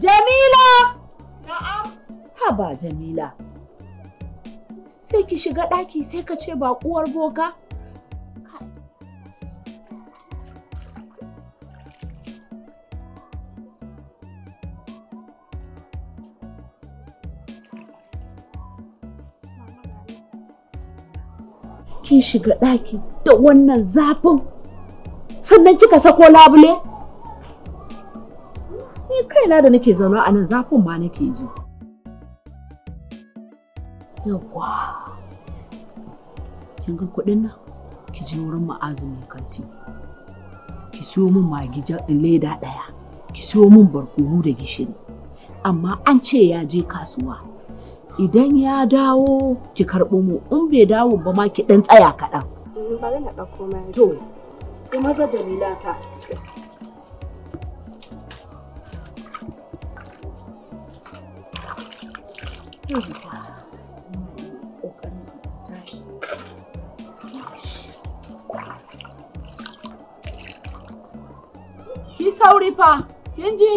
Jamila! Na'am. Haba Jamila. Sai ki shiga ɗaki sai ka ce baƙuwar boka. Kin shiga ɗaki da wannan zafin sannan kika sako labule? Ni kaina da nake zaune a nan zafin ma nake ji. Yawwa. Kin ga kuɗin nan? Ki je wurin Ma'azu mai kanti. Ki siyo min magi leda ɗaya. Ki siyo min barkono da gishiri. Amma an ce ya je kasuwa. Idan ya dawo ki karɓo mu, in bai dawo ba ma ki ɗan tsaya kaɗan. Bari na ɗauko mai. To, ki maza Jamila ta. Ki sauri fa, kin ji?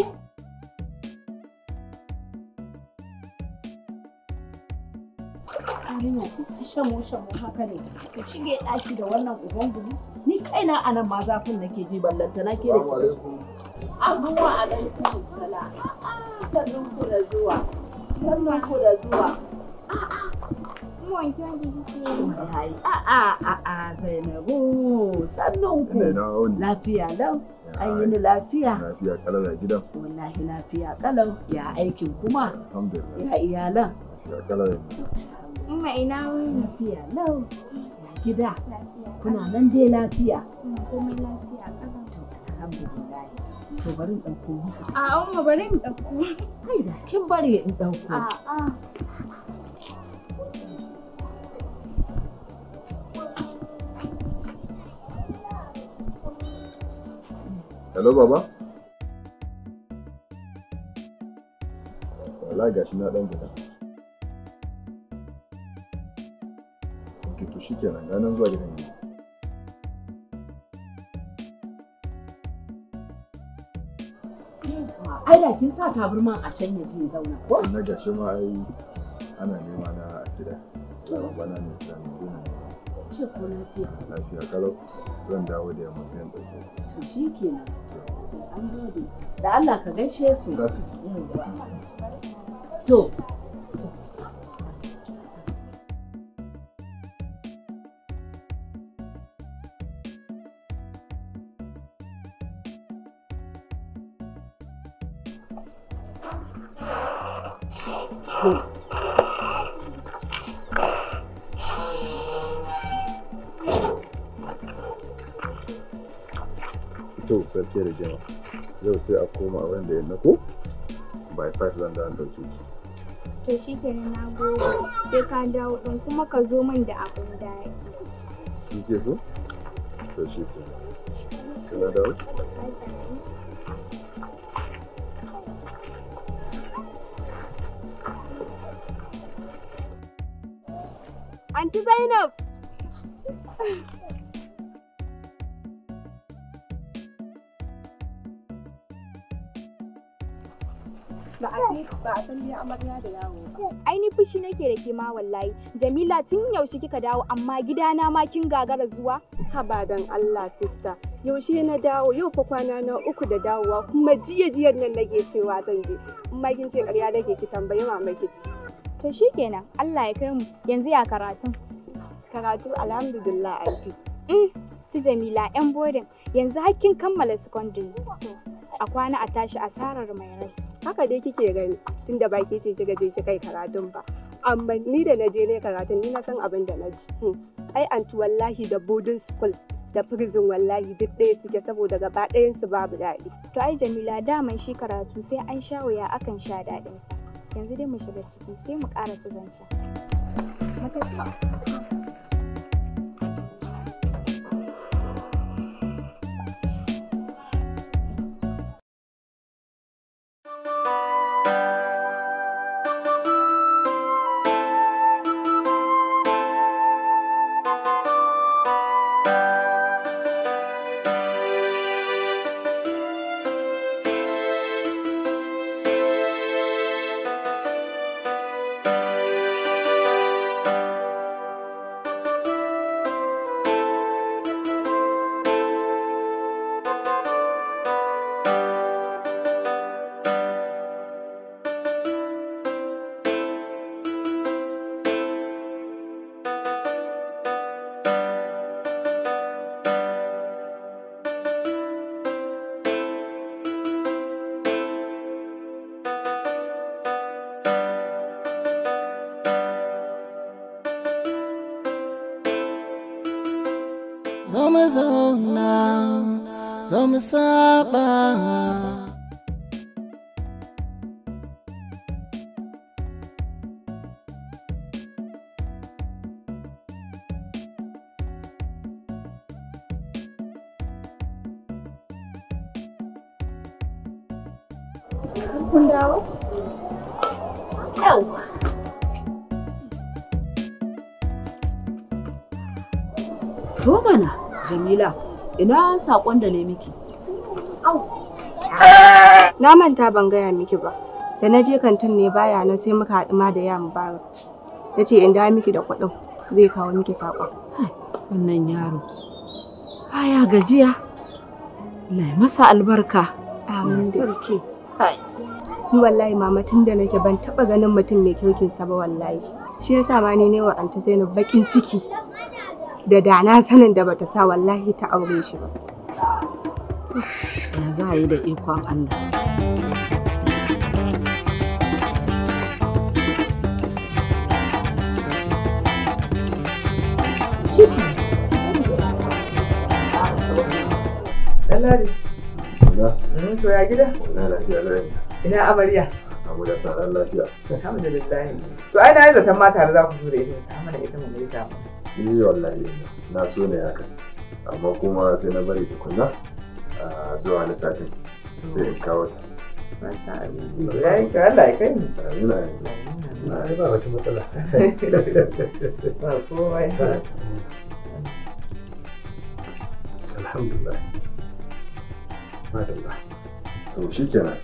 Yarinya ki ta shamo shamo haka ne, ki shige ɗaki da wannan uban gudu. Ni kaina a nan ma zafin nake ji ballanta na ke da ki. Abuwa alaikum salam. Sannun ku da zuwa. Sannun ku da zuwa. Wanke wanke kike yi. A'a a'a Zainabu, sannun ku. Lafiya lau. An yi ni lafiya. Lafiya kalau ya gidan. Wallahi lafiya kalau. Ya aikin kuma. Alhamdulillah. Ya iyalan. Lafiya kalau. Umma ina wuni? Lafiya lau. Ya gida. Lafiya. Kuna nan dai lafiya. Komai lafiya kalau. To alhamdulillah. To bari in ɗauko muku. A'a Umma bari in ɗauko. Ai da kin bari in ɗauko. A'a. Hello baba. Wallahi gashi na ɗan fita. Ok to shikenan, ganan zuwa gidan yanzu. Ai da kin sa taburman a can yaje ya zauna ko? Na gashi ma ai ana nema na a gida. Baba na ne sai mu gona. Ce ko lafiya? Lafiya kalau. Zan dawo da yamma sai in ɗauke. To shikenan. An gode. Da Allah ka gaishe su. Za su ji. To. To sarki da jama. Yau sai a koma wurin da yamma ko? By 5 zan dawo ɗauke ki. To shikenan na gode. Sai ka dawo ɗin kuma ka zo min da abun daɗi. Kin ke so? To shikenan. Sai na dawo. Anti Zainab. Ba a san dai amarya da yawo ba. Ai ni fushi nake da ke ma wallahi. Jamila tun yaushe kika dawo amma gidana ma kin gagara zuwa? Haba dan Allah sister. Yaushe na dawo yau fa kwana na uku da dawowa kuma jiya jiyan nan nake cewa zan je. In ma kin ce ƙarya nake ki tambayi mama ki ji. To shikenan Allah ya kai mu yanzu ya karatun. Karatu alhamdulillah aunty. Su Jamila yan bodin yanzu har kin kammala secondary. A kwana a tashi asarar mai rai. Haka dai kike gani tunda ba ke ce kika je kika yi karatun ba. Amma ni da naje ne karatun ni na san abin da na ji. Ai anti wallahi da boarding school da prison wallahi duk ɗaya suke saboda gaba ɗayan su babu daɗi. To ai Jamila daman shi karatu sai an sha wuya akan sha daɗin sa. Yanzu dai mu shiga ciki sai mu ƙarasa zancen. zauna, zo mu saba. Kun dawo? Yawwa. To mana, Jamila, ina saƙon da ne miki? Au. Na manta ban gaya miki ba. Da na je kantin ne baya nan sai muka haɗu ma da ya Mubarak. Ya ce in dawo miki da kuɗin zai kawo miki saƙon. Wannan yaro. Baya gajiya. Allah ya masa albarka. Amin. Sarki. Ni wallahi mama tun da nake ban taɓa ganin mutum mai kirkin sa ba wallahi. Shi yasa ma ni ne wa Anti Zainab bakin ciki. Da da na sanin da bata sa wallahi ta aure shi ba. Ya za a yi da ikon Allah. Ɗanladi. Ina? To ya gida? Ina lafiya lafiya. Ina amarya? Amarya ta ran lafiya. Alhamdulillah. To ai na yi zaton ma tare za ku zo da ita, ta mana ita mu gaisa mu. Ni wallahi na so ne haka. Amma kuma sai na bari tukunna zuwa wani satin sai in kawo ta. Masha Allah. Ya yi kyau, Allah ya kai mu. Amin amin. Ai ba wata matsala. Ba komai. Alhamdulillah. Madalla. To shikenan.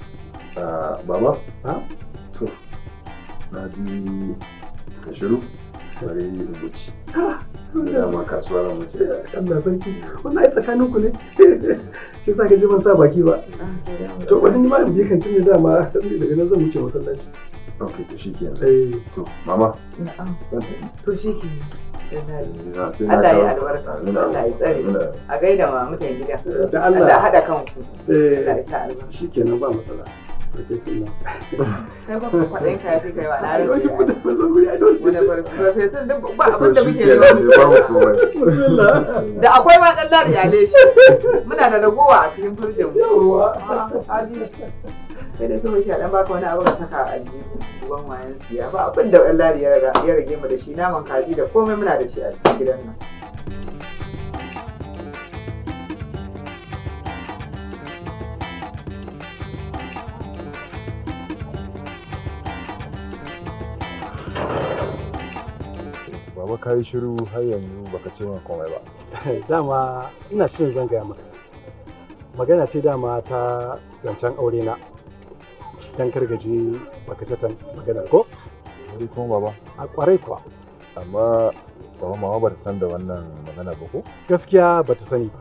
Baba? Ha? To, na ji ka shiru bari in wuce. Dama kasuwa zan wuce. Allah sarki. Wannan ai tsakanin ku ne. Shi yasa ka ji ban sa baki ba. To wani ni ma in je kantin ne dama daga nan zan wuce masallaci. Ok, to shikenan. Eh. To, mama. Na'am. Zan tafi. To shikenan. Sai na Allah ya kawo. albarka. Amin, Allah ya tsare. amin. A gaida ma mutan gida. Da Allah Allah. haɗa kanku. Eh. Allah ya sa albarka. Shikenan ba matsala. Okay, sai na. Kai ba kwaɗayin ka ya fi kai wa na Ai, rantse. wani kudin ba zan guri, ai dole sai Wani farfesun duk ba To abin da muke shikenan nema. ne babu komai. Bismillah. Da akwai ma ɗan ladi yale shi. Muna da ragowa a cikin firjin mu. Yawwa. Haji. Sai dai so muke a ɗan baka wani abu ka saka a aljihu. Uban wayan siya ba abin da ɗan ladi ya rage mu da shi, naman kaji da komai muna da shi a cikin gidan nan. Baba ka yi shiru har yanzu baka ce min komai ba. Dama ina shirin zan gaya maka. Magana ce dama ta zancen aure na. Dan kargaji baka tatan maganar ko? Wuri kuma baba. A kwarai kuwa. Amma baba mama ba ta san da wannan magana ba ko? Gaskiya ba ta sani ba.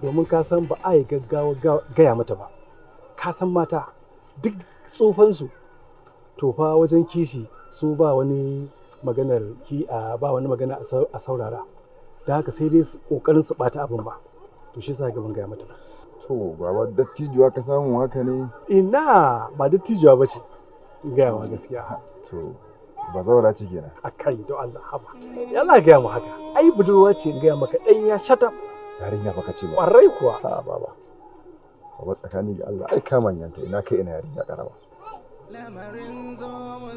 Domin ka san ba a yi gaggawa gaya mata ba. Ka san mata duk tsofansu to fa wajen kishi su ba wani maganar ki a ba wani magana a saurara. Da haka sai dai kokarin su bata abin ba. To shi yasa ga ban gaya mata ba. To baba dattijuwa ka samu haka ne? Ina ba dattijuwa ba ce. In gaya ma gaskiya. To bazawara ce kenan. A kai don Allah haba. Ya za gaya mu haka. Ai budurwa ce in gaya maka ɗan ya shata. Yarinya baka ce ba. Ƙwarai kuwa. Ha baba. Baba tsakani ga Allah ai ka manyanta ina kai ina yarinya karama.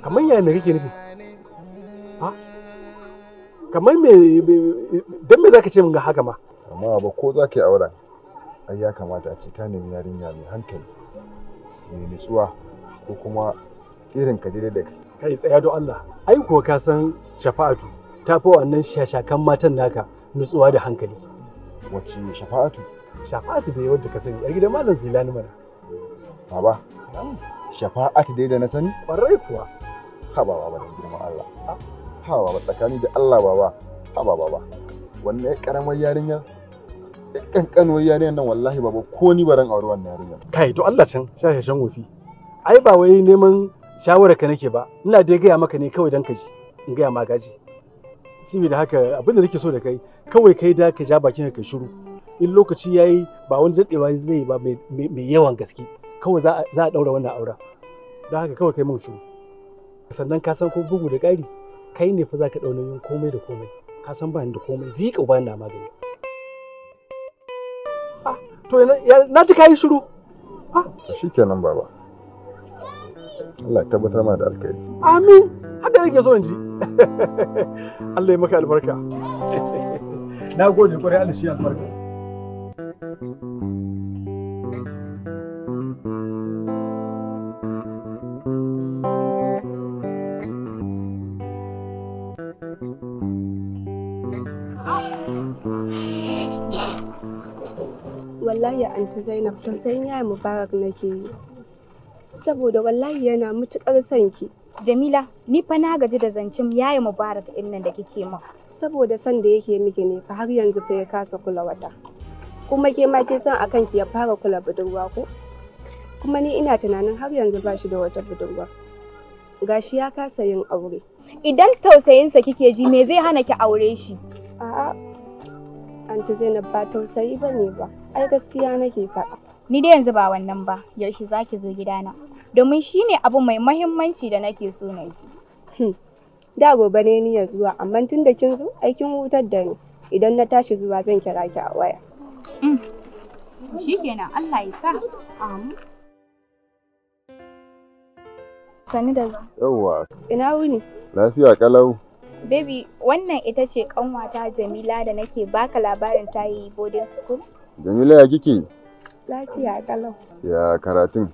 Kamar yaya me kake nufi? Ha? Kamar me dan me zaka ce min ga haka ma? Amma baba ko za ka yi auren ai ya kamata a ce ka nemi yarinya mai hankali mai nutsuwa ko kuma irin ka daidai da kai. Kai tsaya don Allah. Ai kuwa ka san Shafa'atu ta fi wannan shashakan matan naka nutsuwa da hankali. Wace Shafa'atu? Shafa'atu dai wadda ka sani yar gidan Malam Zilani mana. Baba, Shafa'atu dai da na sani? Ƙwarai kuwa. Ha baba dan girman Allah. Ha baba tsakani da Allah baba. Ha baba. Wannan karamar yarinya kankanuwar yarinyar nan wallahi baba ko ni baran auri wannan yarinyar. Kai to Allah can shashashan wofi. Ai ba wai neman shawarar ka nake ba. Ina dai gaya maka ne kawai dan ka ji. In gaya ma gaji. Saboda haka abin da nake so da kai kawai kai da ka ja bakin ka shiru. In lokaci yayi ba wani daɗewa zai ba mai yawan gaske. Kawai za a ɗaura wannan auren. Don haka kawai kai mun shiru. Sannan ka san ko bugu da ƙari kai ne fa za ka ɗau nauyin komai da komai. Ka san ba ni da komai zika ba na magani. To na ji kayi shiru. Shikenan baba. Allah ya tabbatar mana da alkhairi. Amin. Haka nake so in ji. Allah ya maka albarka. Na gode kwarai, Allah shi albarka. Wallahi Anti Zainab, tausayin yaya Mubarak nake yi. Saboda wallahi yana mutukar son ki. Jamila, ni fa na gaji da zancen yaya Mubarak din nan da kike min. Saboda son da yake miki ne fa har yanzu fa ya kasa kula wata. Kuma ke ma kin san akan ki ya fara kula budurwa ko? Kuma ni ina tunanin har yanzu ba shi da wata budurwa. Gashi ya kasa yin aure. Idan tausayinsa kike ji, me zai hana ki aure shi? A'a, Anti Zainab, ba tausayi bane ba. Ai gaskiya nake faɗa. Ni dai yanzu ba wannan ba, yaushe zaki zo gidana? Domin shine abu mai mahimmanci da nake so na ji. Da gobe ne ni ya zuwa, amma tun da kin zo, ai kin hutar da ni. Idan na tashi zuwa zan kira ki a waya. Shikenan, Allah ya sa. Amin. Sani da zuwa. Yawwa. Ina wuni? Lafiya kalau. Baby, wannan ita ce kanwata Jamila da nake baka labarin ta yi boarding school. Jamila, ya kike? Lafiya kalau. Ya karatun?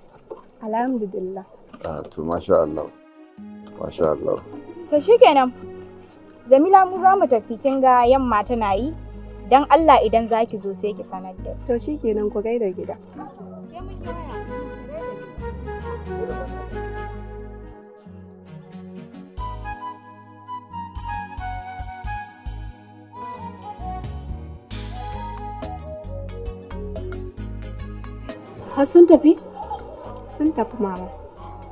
Alhamdulillah. Ah, to masha Allah. Masha Allah. To shikenan. Jamila, mu za mu tafi, kin ga yamma tana yi. Dan Allah idan zaki zo sai ki sanar da. To shikenan, ku gaida gida. Sai mun yi waya. Har sun tafi? Sun tafi mama.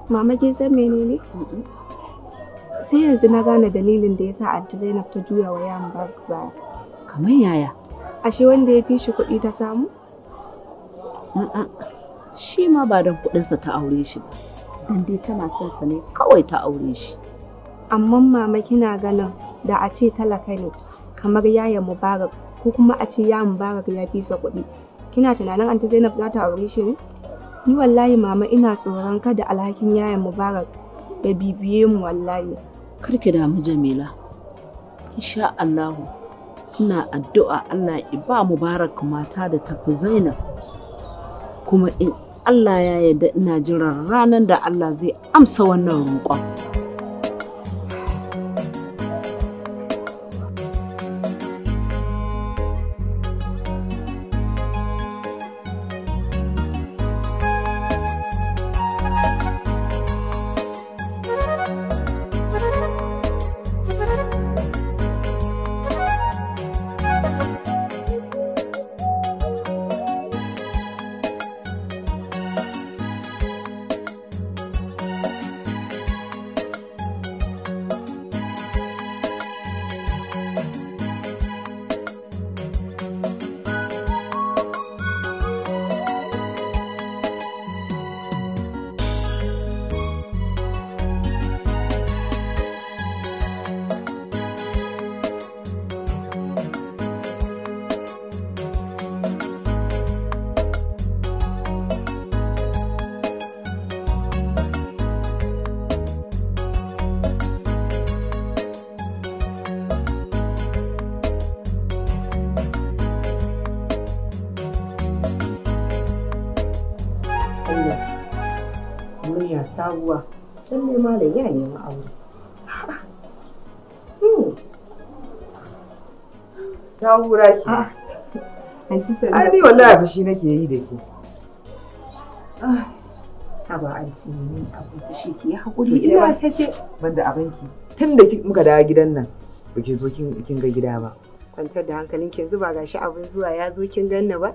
Mama, kin san menene? Sai yanzu na gane dalilin da yasa Anti Zainab ta juya wa yaran Mubarak baya. Kamar yaya? Ashe wanda ya fi shi kuɗi ta samu? Shi ma ba don kuɗinsa ta aure shi ba. Dan dai tana son sa ne kawai ta aure shi. Amma mama, kina ganin da a ce talaka ne kamar yaya Mubarak, ko kuma a ce ya Mubarak ya fi sa kuɗi, kina tunanin Anti Zainab za ta aure shi ne? Ni wallahi mama, ina tsoron kada alhakin yayan Mubarak ya bibiye mu wallahi. Kar ki damu Jamila. Insha Allahu ina addu'a Allah ya ba Mubarak mata da tafi Zainab. Kuma in Allah ya yarda ina jiran ranar da Allah zai amsa wannan roƙon. Murya sabuwa, lallai malam ya nemi aure. Sahura ki. Ai ni wallahi fushi nake yi da ke. Haba anti, ne abu fushi? Ki yi haƙuri, ina tafe. Banda abinki. Tun da muka dawo gidan nan baki zo kin ga gida ba. Kwantar da hankalinki, yanzu ba gashi abin zuwa ya zo kin ganni ba.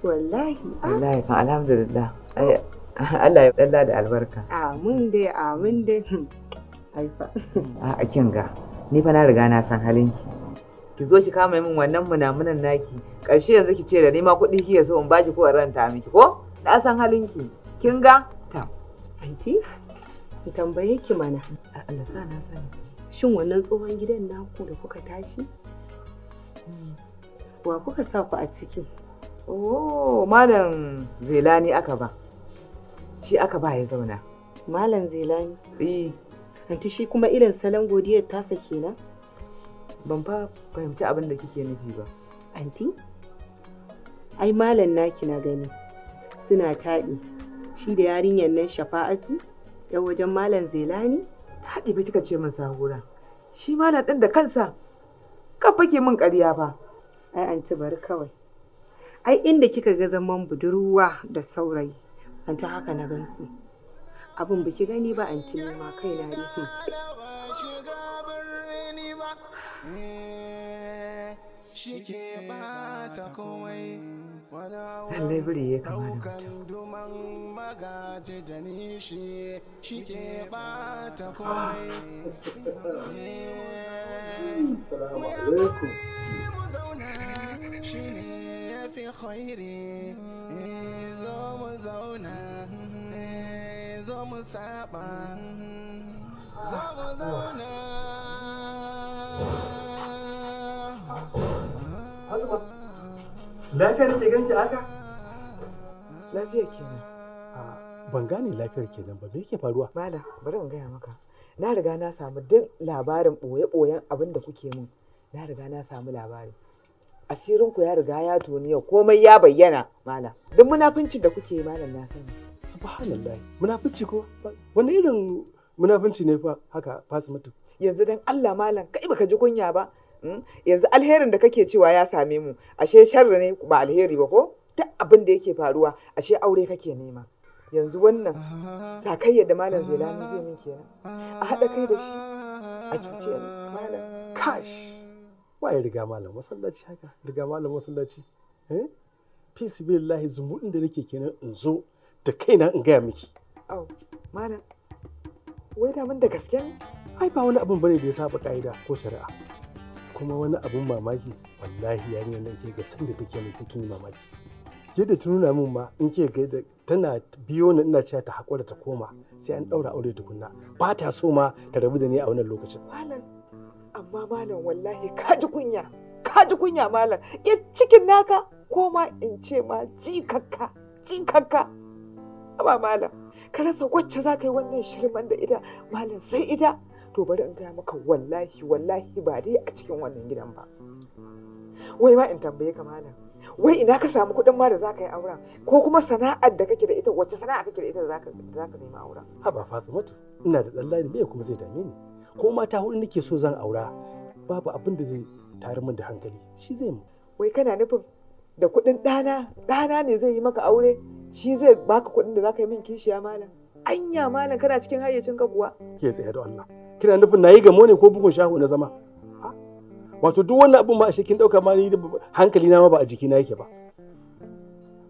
Wallahi. Wallahi kan alhamdulillah. Ai Allah ya dalla da albarka. Amin dai, amin dai. Haifa. A'a, kin ga, ni fa na riga na san halinki. Ki zo ki kama min wannan munamunan naki. Ƙarshe yanzu ki ce da ni ma kuɗi kike so in baki ko in ranta miki ko? Na san halinki. Kin ga? Ta. Anti, ki tambaye ki mana. Allah sa na sani. Shin wannan tsohon gidan naku da kuka tashi? Wa kuka sa ku a ciki? Oh, Malam Zelani aka ba. Shi aka ba ya zauna. Malam Zelani? Eh. Anti shi kuma irin salon godiyar tasa kenan? Ban fa fahimci abin da kike nufi ba. Anti? Ai malam naki na gani. Suna taɗi. Shi da yarinyar nan Shafa'atu, yan wajen Malam Zelani? Taɗi ba kika ce min sahura. Shi malam ɗin da kansa. Kan fake min ƙarya fa. Ai anti bari kawai. Ai inda kika ga zaman budurwa da saurayi, anti haka na gansu. Abin biki gani ba anti ni ma kaina dai. Lallai biri ya kama da mutum. Assalamu alaikum. Azuma, lafiya nake ganki haka? Lafiya kenan. Ban gane lafiyar kenan ba, me yake faruwa? Malam, bari in gaya maka. Na riga na samu duk labarin ɓoye-ɓoyen abin da kuke mun. Na riga na samu labari. Asirinku ya riga ya toni yau, komai ya bayyana, malam. Duk munafincin da kuke yi, malam, na sani. Subhanallah, munafinci ko? Wani irin munafinci ne fa haka Fasimatu? Yanzu dan Allah malam, kai baka ji kunya ba. Yanzu alherin da kake cewa ya same mu, ashe sharri ne ba alheri ba ko? Duk abin da yake faruwa, ashe aure kake nema. Yanzu wannan sakayyar da Malam Zelani zai min kenan. A haɗa kai da shi, a cuce ni, malam. Kash! Waye riga malam masallaci haka? Riga malam masallaci. Eh? Peace billahi zumuɗin da nake kenan in zo da kaina in gaya miki. Au, malam. Wai da mun da gaske ne? Ai ba wani abun bane da ya saba ka'ida ko shari'a. Kuma wani abun mamaki, wallahi yarinyar nan ke ga sanda take min sai kin yi mamaki. Yadda ta nuna min ma in ke ga tana biyo ni ina cewa ta haƙura ta koma sai an ɗaura aure tukunna. Ba ta so ma ta rabu da ni a wannan lokacin. Malam, amma malam wallahi ka ji kunya. Ka ji kunya malam. Ya cikin naka ko ma in ce ma jikakka, jikakka. Aba malam, ka rasa wacce za ka yi wannan shirman da ita malam sai ita. To bari in gaya maka wallahi wallahi ba dai a cikin wannan gidan ba. Wai ma in tambaye ka malam, wai ina ka samu kuɗin ma da za ka yi auren ko kuma sana'ar da kake da ita, wacce sana'a kake da ita da za ka nemi auren? Haba Fasimatu, ina da ɗan lani me kuma zai dame ni? Ko mata huɗu nake so zan aura, babu abin da zai tayar min da hankali, shi zai mu. Wai kana nufin da kuɗin ɗana, ɗana ne zai yi maka aure, shi zai baka kuɗin da za ka yi min kishiya malam? Anya malam kana cikin hayyacinka kuwa? Ke tsaye da Allah. Kina nufin nayi gamo ne ko bugun shaho na zama? Wato duk wannan abin ma ashe kin dauka ma ni hankali na ma ba a jikina yake ba.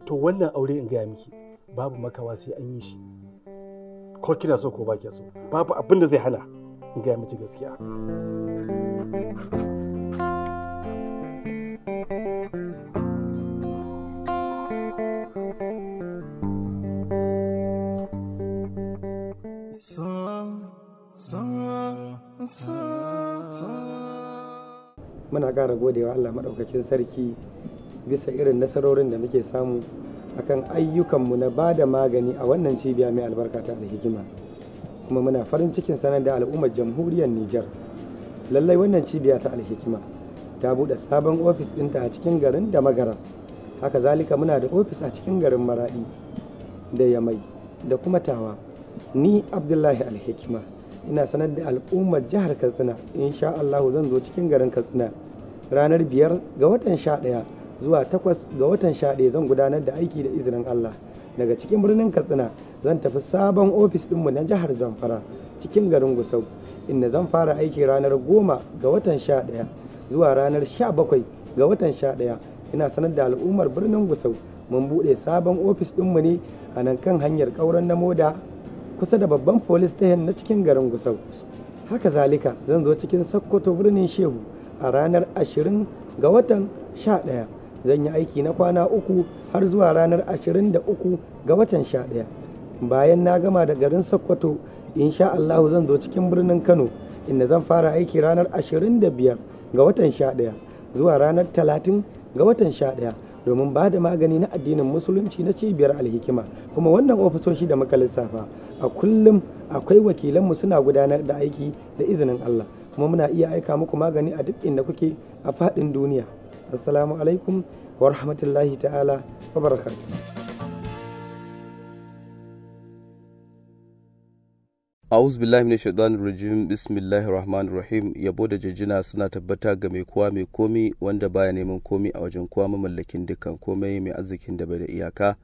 To wannan aure in gaya miki babu makawa sai an yi shi. Ko kina so ko ba kiya so, babu abin da zai hana in gaya miki gaskiya. Muna ƙara godewa Allah maɗaukakin sarki bisa irin nasarorin da muke samu akan ayyukanmu na ba da magani a wannan cibiya mai albarka ta Alhikima. Kuma muna farin cikin sanar da al'ummar jamhuriyar Nijar. Lallai wannan cibiya ta Alhikima ta buɗe sabon ofis ɗinta a cikin garin da Magaram. Haka zalika muna da ofis a cikin garin Maraɗi da Yamai da kuma Tawa. Ni Abdullahi Alhikima ina sanar da al'ummar jihar Katsina insha Allahu zan zo cikin garin Katsina ranar 5 ga watan 11 zuwa 8 ga watan 11 zan gudanar da aiki da izinin Allah. Daga cikin birnin Katsina zan tafi sabon ofis ɗinmu na jihar Zamfara cikin garin Gusau inda zan fara aiki ranar 10 ga watan 11 zuwa ranar 17 ga watan 11. Ina sanar da al'ummar birnin Gusau mun buɗe sabon ofis ɗinmu ne a nan kan hanyar ƙauren na Moda kusa da babban police station na cikin garin Gusau. Haka zalika zan zo cikin Sokoto birnin Shehu a ranar 20 ga watan 11. Zan yi aiki na kwana 3 har zuwa ranar 23 ga watan 11. Bayan na gama da garin Sokoto, insha Allahu zan zo cikin birnin Kano inda zan fara aiki ranar 25 ga watan 11 zuwa ranar 30 ga watan 11. domin ba da magani na addinin musulunci na cibiyar Alhikima. Kuma wannan ofisoshi da muka lissafa a kullum akwai wakilanmu suna gudanar da aiki da izinin Allah, kuma muna iya aika muku magani a duk inda kuke a faɗin duniya. Assalamu alaikum wa rahmatullahi ta'ala wa barakatuh. A'udhu billahi minash shaitanir rajim. Bismillahir rahmanir rahim. Yabo da jijjina suna tabbata ga mai kowa mai komi, wanda baya neman komi a wajen kowa, mamallakin dukkan komai, mai arzikin da bai da iyaka.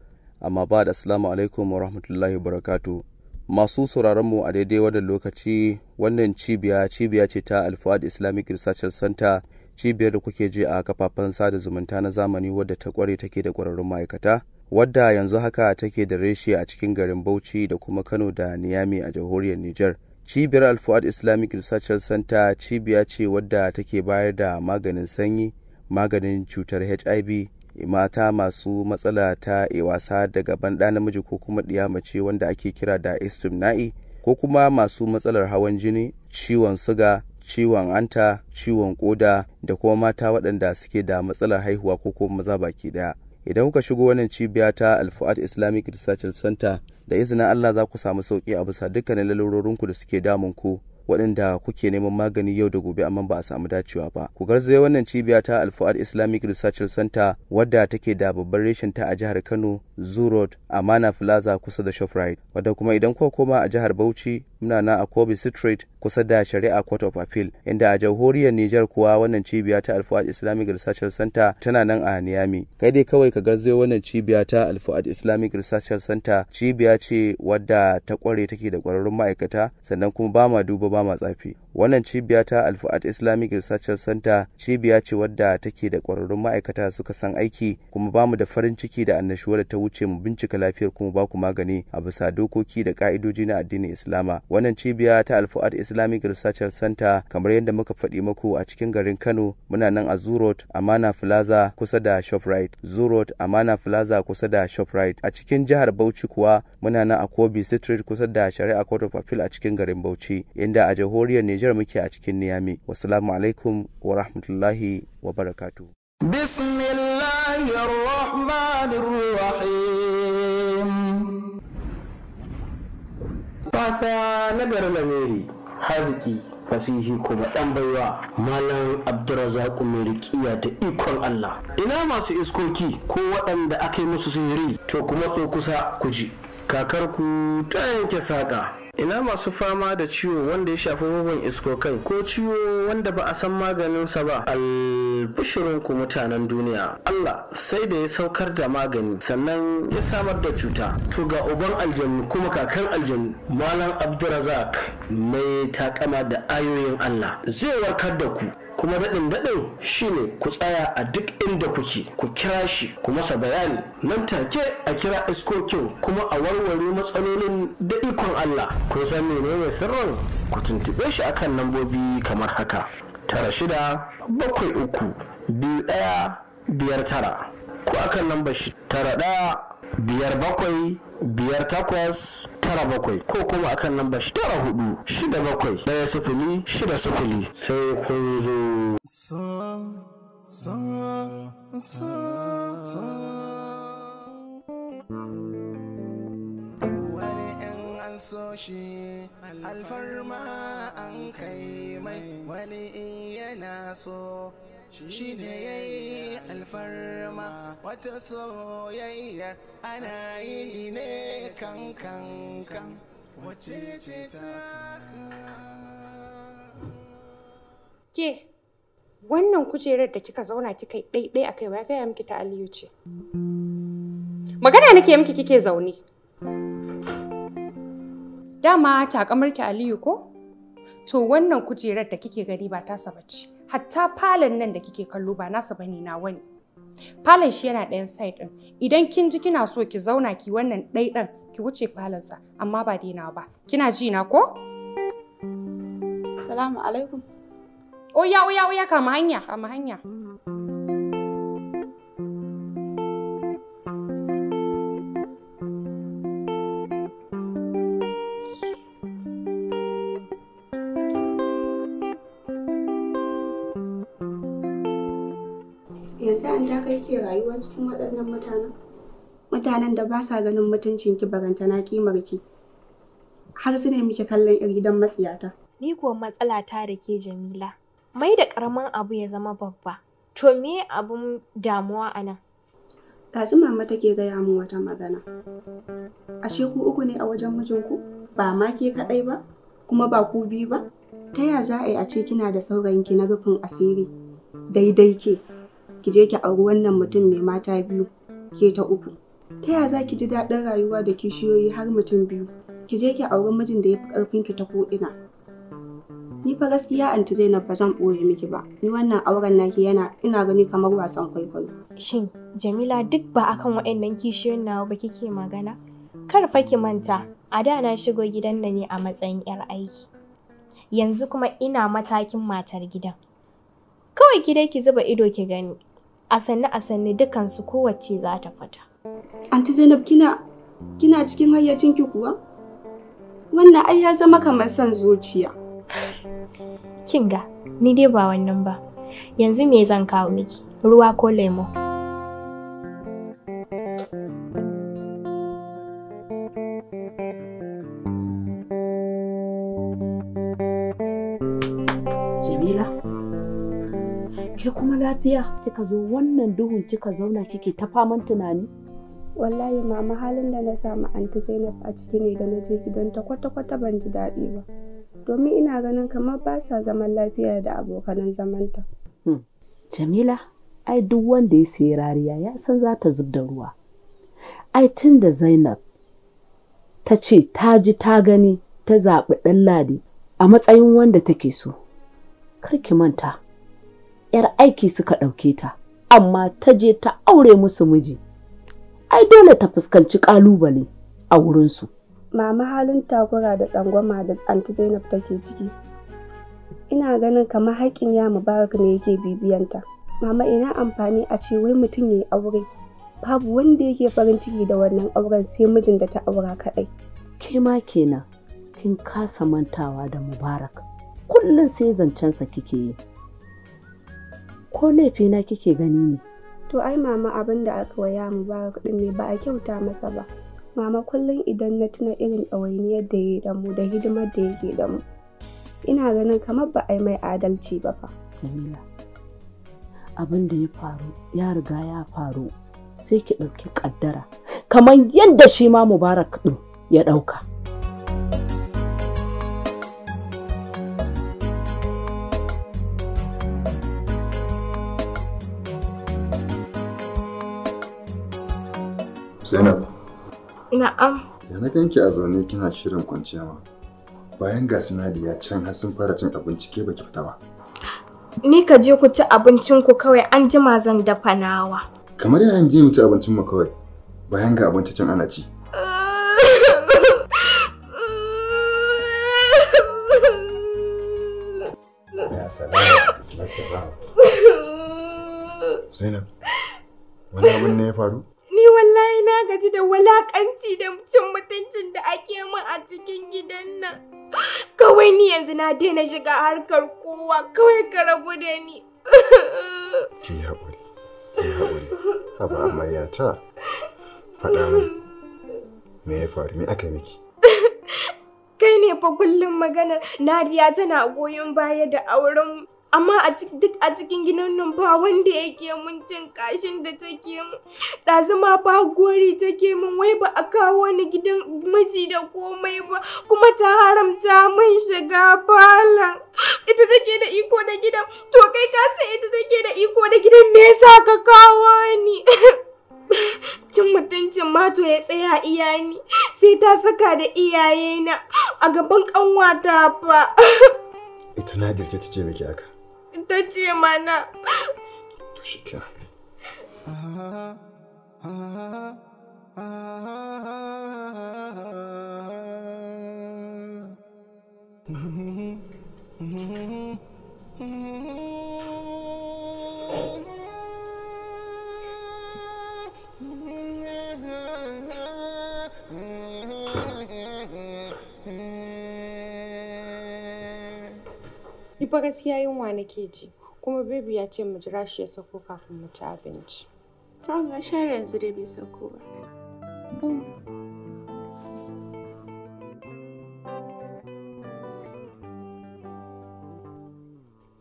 Amma ba da assalamu alaikum wa rahmatullahi wa barakatuh. Masu sauraron mu a daidai wannan lokaci, wannan cibiya cibiya ce ta Alfuad Islamic Research Center, cibiyar da kuke ji a kafafen sada zumunta na zamani, wadda ta kware take da kwararrun ma'aikata, wadda yanzu haka take da reshe a cikin garin Bauchi da kuma Kano da Niyami a jamhuriyar Nijar. Cibiyar Alfuad Islamic Research Center cibiya ce wadda take bayar da maganin sanyi, maganin cutar HIV, mata masu matsala ta wasa da gaban ɗa namiji ko kuma ɗiya mace wanda ake kira da istimna'i, ko kuma masu matsalar hawan jini, ciwon suga, ciwon anta, ciwon koda, da kuma mata waɗanda suke da matsalar haihuwa ko kuma maza baki ɗaya. Idan kuka shigo wannan cibiya ta Alfuad Islamic Research Center, da izinin Allah za ku samu sauki a bisa dukkanin lalurorinku da suke damun ku, waɗanda kuke neman magani yau da gobe amma ba a samu dacewa ba. Ku garzaye wannan cibiya ta Alfuad Islamic Research Center, wadda take da babban reshen ta a jihar Kano, Zoo Road, Amana Plaza kusa da Shoprite. Wadda kuma idan kuka koma a jihar Bauchi, muna nan a Kobe Street kusa da Shari'a Court of Appeal, inda a jamhuriyar Nijar kuwa wannan cibiya ta Alfuad Islamic Research Center tana nan a Niyami. Kai dai kawai ka garzayo wannan cibiya ta Alfuad Islamic Research Center, cibiya ce wadda ta kware take da kwararrun ma'aikata, sannan kuma ba ma duba ba ma tsafi. Wannan cibiya ta Alfuad Islamic Research Center cibiya ce wadda take da kwararrun ma'aikata suka san aiki, kuma bamu da farin ciki da annashuwa da ta wuce mu bincika lafiyar kuma ba ku magani a bisa dokoki da ka'idoji na addinin Islama. Wannan cibiya ta Alfuad Islamic Research Center, kamar yadda muka faɗi muku, a cikin garin Kano muna nan a Zoo Road, Amana Plaza kusa da Shoprite. Zoo Road, Amana Plaza kusa da Shoprite. A cikin jihar Bauchi kuwa muna nan a Kobe Street kusa da Shari'a Court of Appeal a cikin garin Bauchi, inda a jamhuriyar Nijar muke a cikin Niyami. Wassalamu alaikum wa rahmatullahi wa barakatuh. Bismillahir Rahmanir Rahim. Fata na garin Lamiri, haziki, fasihi kuma ɗan baiwa, Malam Abdurrazaku mai riƙiya da ikon Allah. Ina masu iskoki ko waɗanda aka yi musu sihiri, to kuma tso kusa ku ji. Kakarku ta yanke saƙa. Ina masu fama da ciwo wanda ya shafi bugun iskokai ko ciwo wanda ba a san maganinsa ba? Albishirinku mutanen duniya, Allah sai da ya saukar da magani sannan ya samar da cuta. To ga uban aljanu kuma kakan aljanu, Malam Abdulrazak mai takama da ayoyin Allah zai warkar da ku. Kuma daɗin daɗin shine ku tsaya a duk inda kuke, ku kira shi, ku masa bayani nan take, a kira iskokin kuma a warware matsalolin da ikon Allah. Kun san menene sirrin? Ku tuntuɓe shi akan lambobi kamar haka: 96732159, ko akan lambar shi 91575897, ko kuma akan lambar shi 94671060. Sai kun zo. So, so, so, so. Wani in an so shi alfarma an kai mai, wani in yana so shi ne ya yi alfarma. Wata soyayya ana yi ne kan kan kan, wace ce ta Ke, wannan kujerar da kika zauna kika yi ɗaiɗai a kai, ya gaya miki ta Aliyu ce? Magana nake miki, kike zaune. Dama takamarki Aliyu ko? To wannan kujerar da kike gani ba tasa bace. Hatta falon nan da kike kallo ba nasa bane, na wani. Falon shi yana ɗayan side ɗin. Idan kin ji kina so ki zauna ki wannan ɗaiɗan, ki wuce falonsa, amma ba dai nawa ba. Kina ji na ko? Salamu alaikum. Oya oya oya, kama hanya, kama hanya. Yanzu an ta kai ke rayuwa cikin waɗannan mutanen. Mutanen da ba sa ganin mutuncin ki barantana kimar ki. Har su ne muke kallon ƴar gidan matsiyata. Ni kuwa matsala ta da ke Jamila. Mai da ƙaramin abu ya zama babba. To me abun damuwa a nan? Ɗazu mama take gaya min wata magana. Ashe ku uku ne a wajen mijinku? Ba ma ke kaɗai ba? Kuma ba ku biyu ba? Ta ya za a yi a ce kina da saurayinki na rufin asiri? Daidai ke. Ki je ki auri wannan mutum mai mata biyu, ke ta uku. Ta ya za ki ji daɗin rayuwa da kishiyoyi har mutum biyu? Ki je ki auri mijin da ya fi ƙarfinki ta ko'ina. Ni fa gaskiya Anti Zainab ba zan ɓoye miki ba. Ni wannan auren naki yana ina gani kamar wasan kwaikwayo. Shin Jamila duk ba akan waɗannan kishiyoyin nawa ba kike magana? Kar fa ki manta, a da na shigo gidan nan ne a matsayin 'yar aiki. Yanzu kuma ina matakin matar gidan. Kawai ki dai ki zuba ido ki gani. A sannu a sannu dukansu kowacce za ta fita. Anti Zainab kina cikin hayyacinki kuwa? Wannan ai ya zama kamar son zuciya. Kinga, ni dai ba wannan ba. Yanzu me zan kawo miki? Ruwa ko lemo? Jamila, ke kuma lafiya kika zo wannan duhun kika zauna kike ta faman tunani? Wallahi mama halin da na samu Anti Zainab a ciki ne da na je gidanta kwata-kwata ban ji daɗi ba. Domin ina ganin kamar ba sa zaman lafiya da abokanan zamanta. Jamila, ai duk wanda ya sayi rariya ya san za ta zub da ruwa. Ai tun da Zainab ta ce ta ji ta gani ta zaɓi Ɗanladi a matsayin wanda take so. Kar ki manta, 'yar aiki suka ɗauke ta, amma ta je ta aure musu miji. Ai dole ta fuskanci ƙalubale a wurinsu. Mama halin takura da tsangwama da Anti Zainab take ciki. Ina ganin kamar haƙƙin ya Mubarak ne yake bibiyanta. Mama ina amfani a ce wai mutum yayi aure. Babu wanda yake farin ciki da wannan auren sai mijin da ta aura kaɗai. Ke ma kenan kin kasa mantawa da Mubarak. Kullum sai zancensa kike yi. Ko laifina kike gani ne? To ai mama abin da aka waya Mubarak ɗin ne ba a kyauta masa ba. Mama kullum idan na tuna irin ɗawainiyar da ya yi da mu da hidimar da yake da mu, ina ganin kamar ba a yi mai adalci ba fa. Jamila, abin da ya faru ya riga ya faru, sai ki ɗauki ƙaddara kamar yadda shi ma Mubarak ɗin ya ɗauka. Zainab. Na'am. Ya na ganki a zaune kina shirin kwanciya ma. Bayan ga Sinadiya can har sun fara cin abinci ke baki fita ba. Ni ka je ku ci abincin ku kawai an jima zan dafa nawa. Kamar yayin je mu ci abincin mu kawai. Bayan ga abinci can ana ci. Ya salam, ya salam. Zainab, wani abin ne ya faru? Ni wallahi na gaji da walakanci da cin mutuncin da ake min a cikin gidan nan. Kawai ni yanzu na daina shiga harkar kowa, kawai ka rabu da ni. Ki haƙuri, ki haƙuri. Haba amarya ta faɗa min me ya faru, me aka miki? Kai ne fa kullum maganar Nadiya tana goyon baya da auren, amma duk a cikin gidan nan ba wanda yake mun cin kashin da take mun. Ɗazu ma ba gori take mun wai ba a kawo ni gidan miji da komai ba, kuma ta haramta mun shiga falon. Ita take da iko da gidan, to kai ka san ita take da iko da gidan, me yasa ka kawo ni? Cin mutuncin ma to ya tsaya iya ni, sai ta saka da iyayena a gaban ƙanwata fa. Ita Nadir ta ce miki haka? Ta ce mana. To shi kenan. Ni fa gaskiya yunwa nake ji. Kuma baby ya ce mu jira shi ya sauko kafin mu ci abinci. To ga shi har yanzu dai bai sauko ba.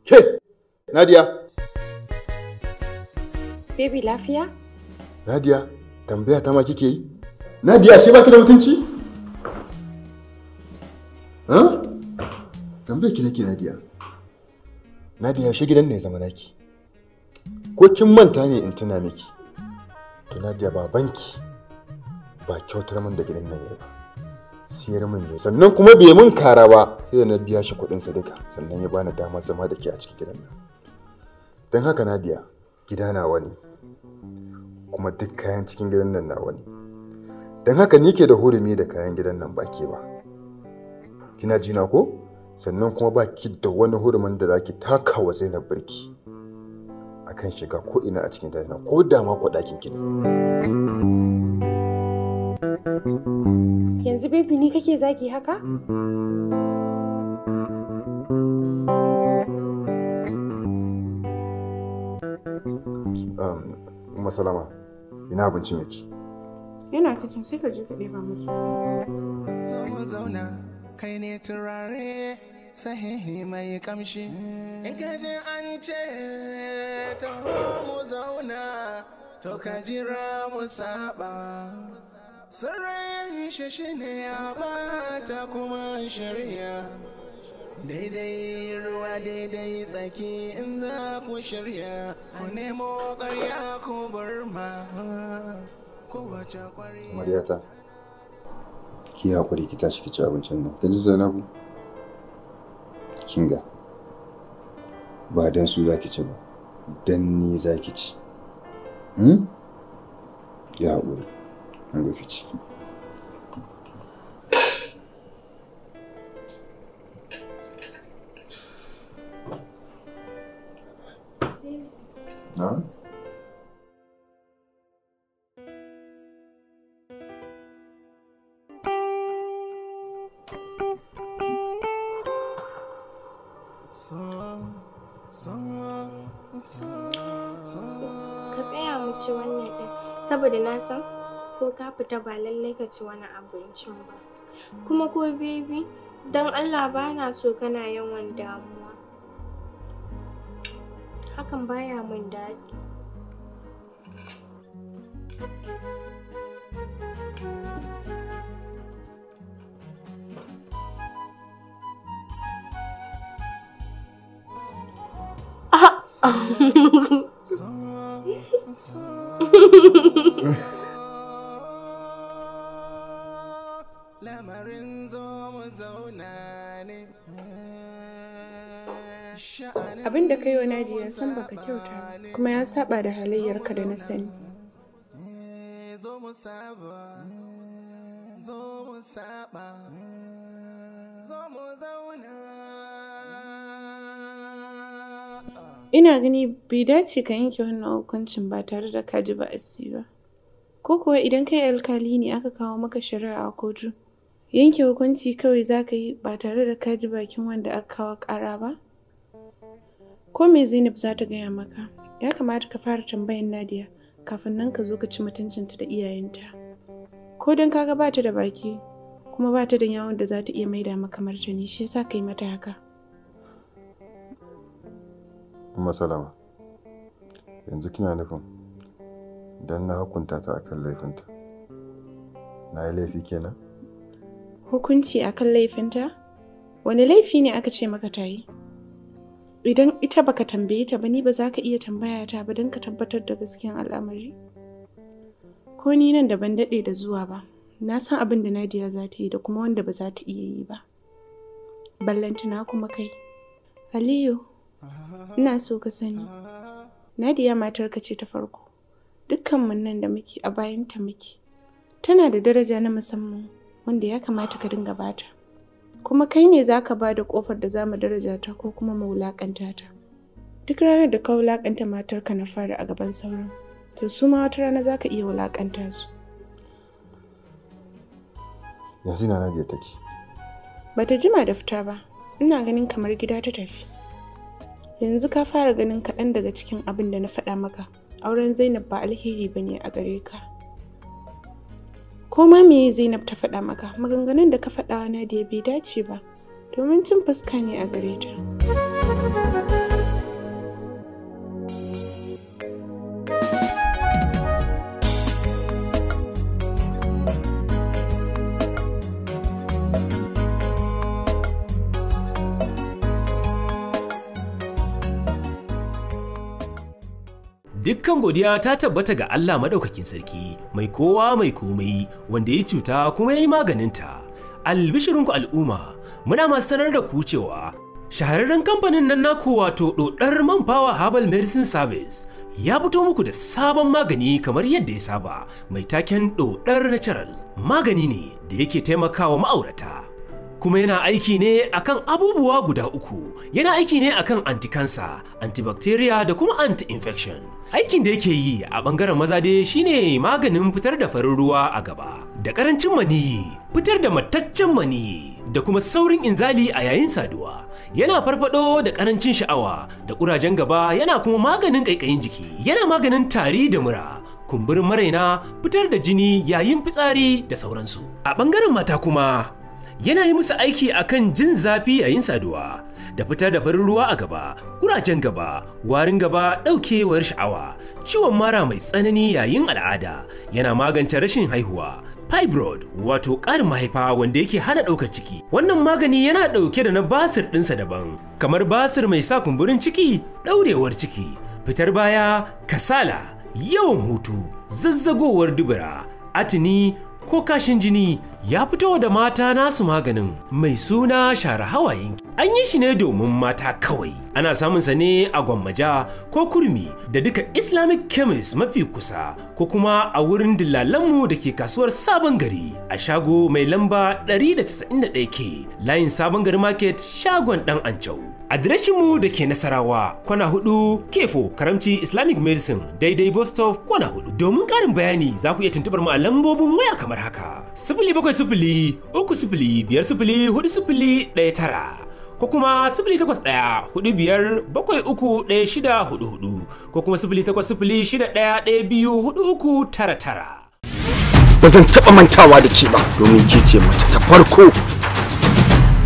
Ke! Nadia! Baby lafiya? Nadia, tambaya ta ma kike yi? Nadia, shi baki da mutunci? Ha? Tambaya ki nake Nadia. Nadia, shi gidan ne ya zama naki. Ko kin manta ne in tuna miki? To Nadia, babanki ba kyautar min da gidan nan yayi ba. Siyar min yayi. Sannan kuma bai min kara ba, sai da na biya shi kuɗin sa duka, sannan ya bani damar zama da ke a cikin gidan nan. Don haka Nadia, gida nawa ne. Kuma duk kayan cikin gidan nan nawa ne. Don haka ni ke da hurumi da kayan gidan nan ba ke ba. Kina ji na ko? Sannan kuma ba ki da wani hurumin da zaki taka wa Zainab birki akan shiga ko ina a cikin gidan nan, ko da ma ko ɗakin ki ne. Yanzu baby ni kake zagi haka? Umma Salama, ina abincin yake? Yana kicin, sai ka je ka ɗeba musu. Zo mu zauna, kai ne turare sahihi mai kamshi. In ka ji an ce taho mu zauna, to ka jira mu saba. Sirrin shi shine ya bata kuma shirya. Daidai ruwa daidai tsaki in za ku shirya, ku nemo ƙarya ku bar ma kowace ƙwarya. Amaryata, ki haƙuri ki tashi ki ci abincin nan. Kin ji Zainabu? Kinga, ba dan su za ki ci ba, dan ni za ki ci. Hmm? Ki haƙuri, an ga ki ci. Na'am? Ka tsaya mu ci wannan ɗin, saboda na san ko ka fita ba lallai ka ci wani abincin ba. Kuma ko baby, don Allah ba na so kana yawan damuwa. Hakan baya min daɗi. Lamarin zo mu zauna ne. Abin da kai wa Nadia san baka kyauta ba, kuma ya saba da halayyarka da na sani. Zo mu saba, zo mu saba, zo mu zauna. Ina gani bai dace ka yanke wannan hukuncin ba tare da ka ji ba'asi ba. Ko kuwa idan kai alkali ne aka kawo maka shari'a a kotu, yanke hukunci kawai za ka yi ba tare da ka ji bakin wanda aka kawo ƙara ba? Ko me Zainab za ta gaya maka? Ya kamata ka fara tambayan Nadia kafin nan ka zo ka ci mutuncinta da iyayenta. Ko don kaga ba ta da baki kuma ba ta da yawon da za ta iya maida maka martani, shi yasa ka yi mata haka. Umma Salama, yanzu kina nufin dan na hukunta ta akan laifinta, na yi laifi kenan? Hukunci akan laifinta? Wani laifi ne aka ce maka ta yi? Idan ita baka tambaye ta ba, ni ba za ka iya tambaya ta ba don ka tabbatar da gaskiyan al'amari? Ko ni nan da ban daɗe da zuwa ba, na san abin da Nadia za ta yi da kuma wanda ba za ta iya yi ba. Ballantana kuma kai. Aliyu, ina so ka sani, Nadia matarka ce ta farko. Dukkanmu nan da muke a bayanta muke. Tana da daraja na musamman wanda ya kamata ka dinga bata. Kuma kai ne za ka ba da ƙofar da za mu daraja ta ko kuma mu wulaƙanta ta. Duk ranar da ka wulaƙanta matarka na fara a gaban sauran, to su ma wata rana za ka iya wulaƙanta su. Yanzu ina Nadia take? Bata jima da fita ba, ina ganin kamar gida ta tafi. Yanzu ka fara ganin kaɗan daga cikin abin da na faɗa maka. Auren Zainab ba alheri ba ne a gare ka. Ko ma meye Zainab ta faɗa maka, maganganun da ka faɗa wa Nadiya bai dace ba, domin cin fuska ne a gare ta. Dukkan godiya ta tabbata ga Allah madaukakin sarki, mai kowa mai komai, wanda ya cuta kuma ya yi maganinta. Albishirinku al'umma, muna masu sanar da ku cewa shahararren kamfanin nan naku wato Dodar Man Power Herbal Medicine Service ya fito muku da sabon magani kamar yadda ya saba, mai taken Dodar Natural. Magani ne da yake taimakawa ma'aurata. Kuma yana aiki ne akan abubuwa guda uku. Yana aiki ne akan anti-cancer, antibacteria da kuma anti-infection. Aikin da yake yi a bangaren maza dai shine maganin fitar da farin ruwa a gaba, da karancin maniyi, fitar da mataccen maniyi, da kuma saurin inzali a yayin saduwa. Yana farfado da karancin sha'awa da kurajen gaba, yana kuma maganin kaikayin jiki, yana maganin tari da mura, kumburin maraina, fitar da jini yayin fitsari da sauransu. A bangaren mata kuma yana yi musu aiki akan jin zafi yayin saduwa, da fitar da farin ruwa a gaba, kurajen gaba, warin gaba, ɗaukewar sha'awa, ciwon mara mai tsanani yayin al'ada, yana magance rashin haihuwa, fibroid wato ƙarin mahaifa wanda yake hana ɗaukar ciki. Wannan magani yana ɗauke da na basir ɗinsa daban, kamar basir mai sa kumburin ciki, ɗaurewar ciki, fitar baya, kasala, yawan hutu, zazzagowar dubura, atini, ko kashin jini. Ya fito da mata nasu maganin mai suna share hawayen. An yi shi ne domin mata kawai. Ana samun sa ne a Gwammaja ko Kurmi da duka Islamic chemist mafi kusa, ko kuma a wurin dillalanmu da ke kasuwar Sabon Gari a shago mai lamba 191K layin Sabon Gari Market, shagon Dan Ancau. Adireshinmu da ke Nasarawa, kwana 4 Kefo Karamci Islamic Medicine, daidai bus stop kwana 4. Domin ƙarin bayani za ku iya tuntubar mu a lambobin waya kamar haka: 070 30 50 40 19, ko kuma 081 45 73 1644, ko kuma 080 61 12 43 99. Ba zan taɓa mantawa da ke ba, domin ke ce mace ta farko.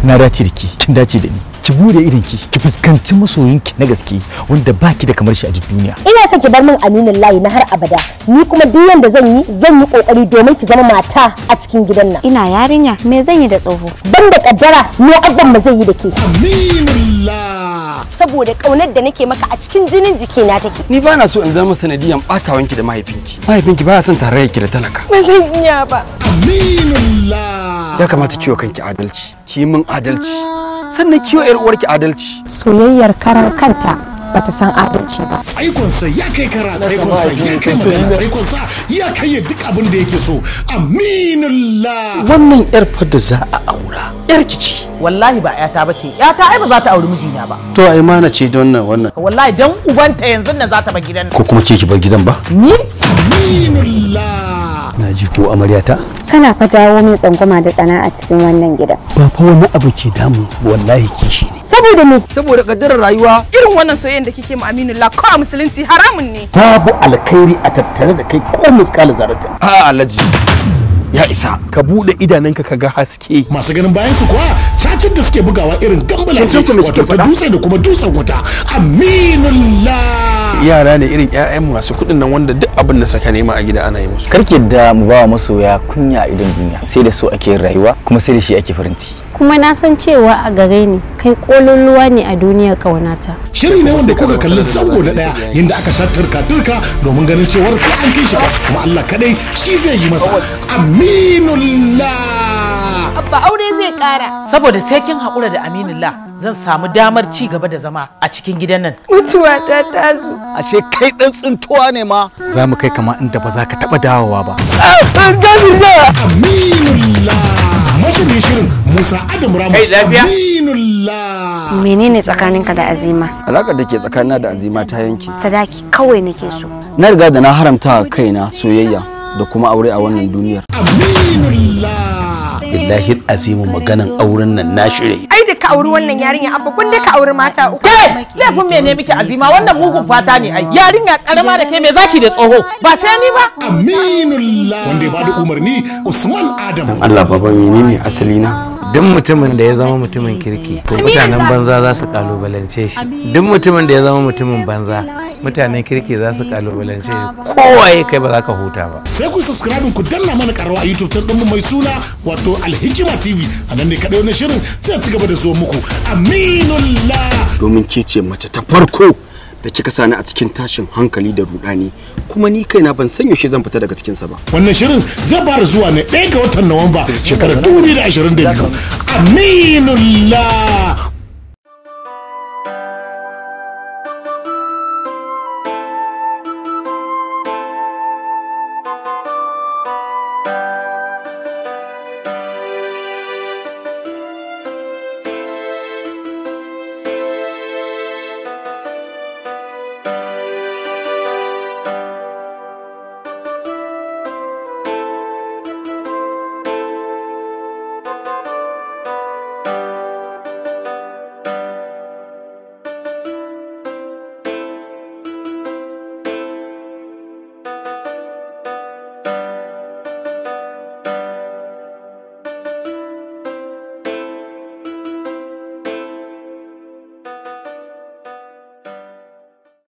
Na dace da ke, kin dace da ni. Ki bude idonki, ki fuskanci masoyinki na gaske wanda baki da kamar shi a duk duniya. Ina son ki bar min aminin layi na har abada. Ni kuma duk yanda zan yi kokari domin ki zama mata a cikin gidan nan. Ina yarinya, me zan yi da tsoho? Banda kaddara, me abban ma zai yi da ke? Aminullah. Saboda kaunar da nake maka a cikin jinin jikina take. Ni ba na so in zama sanadiyan batawanki da mahaifinki. Mahaifinki baya son tarayyarki da talaka. Ba zan iya ba. Aminullah. Ya kamata kiwo kanki adalci, ki min adalci. Sannan kiwo yar uwarki adalci. Soyayyar karar kanta bata san adalci ba. Tsaikonsa ya kai kara, tsaikonsa ya kai magana, tsaikonsa ya kai duk abin da yake so. Aminullah. Wannan yar fa da za a aura, yar ki ce. Wallahi ba yata bace, yata ai ba za ta auri mijina ba. To ai mana ce don nan wannan. Wallahi dan ubanta yanzu nan za ta bar gidan. Ko kuma ke ki bar gidan ba? Ni? Aminullah. Na ji ko amaryata? Kana fa jawo min tsangwama da tsana a cikin wannan gidan. Ba fa wani abu ke damun su wallahi kishi ne. Saboda me? Saboda kaddarar rayuwa. Irin wannan soyayyen da kike mu Aminullah ko a musulunci haramun ne. Babu alkhairi a tattare da kai ko miskala zarata. A'a Alhaji. Ya isa. Ka bude idanunka ka ga haske. Masu ganin bayan su kuwa cacin da suke bugawa irin gambala ce, wato ta dutse da kuma dutsen wuta. Aminullah. Yara ne irin ƴaƴan masu kuɗin nan wanda duk abin da saka nema a gida ana yi musu. Karki yadda mu ba wa masoya kunya a idon duniya. Sai da su ake yin rayuwa kuma sai da shi ake farin ciki. Kuma na san cewa a gare ni kai kololuwa ne a duniyar kaunata. Shiri ne wanda kuka kalli zango na ɗaya yadda aka sha turka-turka domin ganin cewar sai an kai shi kasa, kuma Allah kadai shi zai yi masa. Aminullah. Abba aure zai kara. Saboda sai kin haƙura da Aminullah zan samu damar ci gaba da zama a cikin gidan nan. Mutuwa ta tazo. Ashe kai dan tsintuwa ne ma. Za mu kai kama inda ba za ka taɓa dawowa ba. Aminullah. Mashirin shirin Musa Adam Ramos. Aminullah. Menene tsakaninka da Azima? Alakar da ke tsakanina da Azima ta yanke. Sadaki kawai nake so. Na riga da na haramta kaina soyayya da kuma aure a wannan duniyar. Aminullah. Billahi azimu maganan auren nan na shirye. Ai da ka ka auri wannan yarinya Abba, kun da ka auri mata uku. Ke, laifin me ne miki Azima? Wannan mugun fata ne ai. Yarinya karama da ke me zaki da tsoho? Ba sai ni ba. Aminullah wanda ya bada umarni Usman Adam. Allah baba, menene asali na? Duk mutumin da ya zama mutumin kirki, to mutanen banza za su kalubalance shi. Duk mutumin da ya zama mutumin banza, mutanen kirki za su kalubalance shi. Kowaye kai, ba za ka huta ba. Sai ku subscribe ku danna mana karawa a YouTube channel ɗinmu mai suna wato Alhikima TV. A nan ne kaɗai wani shirin zai ci gaba da zuwa muku. Aminullah. Domin ke ce mace ta farko da kika sani a cikin tashin hankali da rudani, kuma ni kaina ban san yaushe zan fita daga cikinsa ba. Wannan shirin zai fara zuwa ne 1 ga watan Nuwamba shekarar 2022. Aminullah.